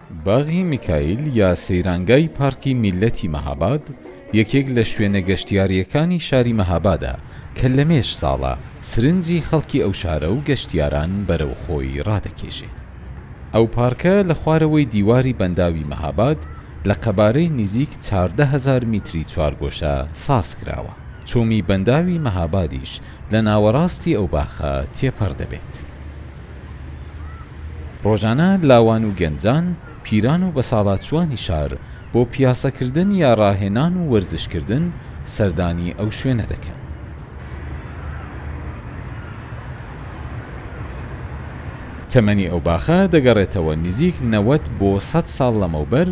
باغی میکایل یا سەیرانگای پارکی میللەتی مەهاباد یەکێک لە شوێنە گەشتیارییەکانی شاری مەهابادە کە لەمێژ ساڵە سرنجی خەڵکی ئەو شارە و گەشتیاران بەرەو خۆی ڕادەکێشێ. ئەو پارکە لە خوارەوەی دیواری بەنداوی مەهاباد لە قەبارەی نیزیک 14 هەزار میتری چوارگۆشە ساز کراوە. چۆمی بەنداوی مەهابادیش لە ناوەڕاستی ئەو باخە تێپەڕ دەبێت. ڕۆژانە لاوان و گەنجان، پیران و بەساڵاچووانی شار بۆ پیاسەکردن یا ڕاهێنان و وەرزشکردن سەردانی ئەو شوێنە دەکەن. تەمەنی ئەو باخە دەگەڕێتەوە نزیک 90 بۆ 100 ساڵ لەمەوبەر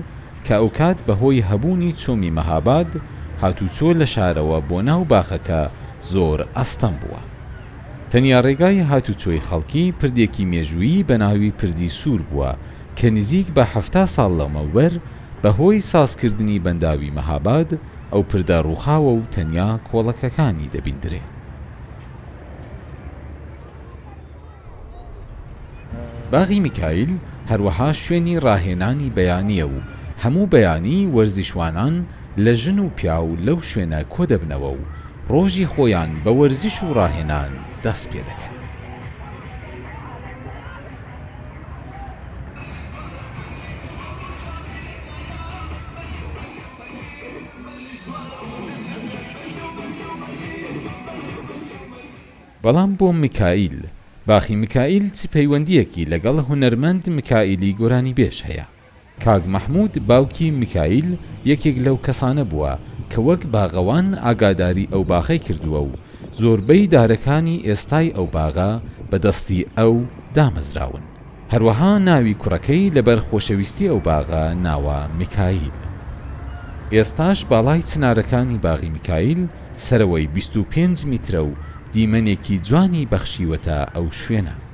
کە ئەوکات بەهۆی هەبوونی چۆمی مەهاباد هاتوچۆ لە شارەوە بۆ ناو باخەکە زۆر ئەستەم بووە. تەنیا ڕێگای هاتوچۆی خەڵکی پردێکی مێژوویی بە ناوی پردی سوور بووە کە نزیک بە 70 ساڵ لەمەوبەر بە هۆی سازکردنی بەنداوی مەهاباد ئەو پردە ڕووخاوە و تەنیا کۆڵەکەکانی دەبیندرێ. باغی میکایل هەروەها شوێنی ڕاهێنانی بەیانییە و هەموو بەیانی وەرزشوانان لە ژن و پیاو لەو شوێنە کۆدەبنەوە و ڕۆژی خۆیان بە وەرزش و ڕاهێنان دەست پێدەکەن. بەڵام بۆ میکایل، باخی میکایل چ پەیوەندییەکی لەگەڵ هونەرمەند میکایلی گۆرانیبێژ هەیە؟ کاک مەحموود باوکی میکایل یەکێک لەو کەسانە بووە کە وەک باغەوان ئاگاداری ئەو باخەی کردووە و زۆربەی دارەکانی ئێستای ئەو باغە بە دەستی ئەو دامەزراون. هەروەها ناوی کوڕەکەی لەبەر خۆشەویستی ئەو باغە ناوە میکایل. ئێستاش باڵای چنارەکانی باغی میکایل سەرەوەی 25 میترە و دیمەنێکی جوانی بەخشیوەتە ئەو شوێنە.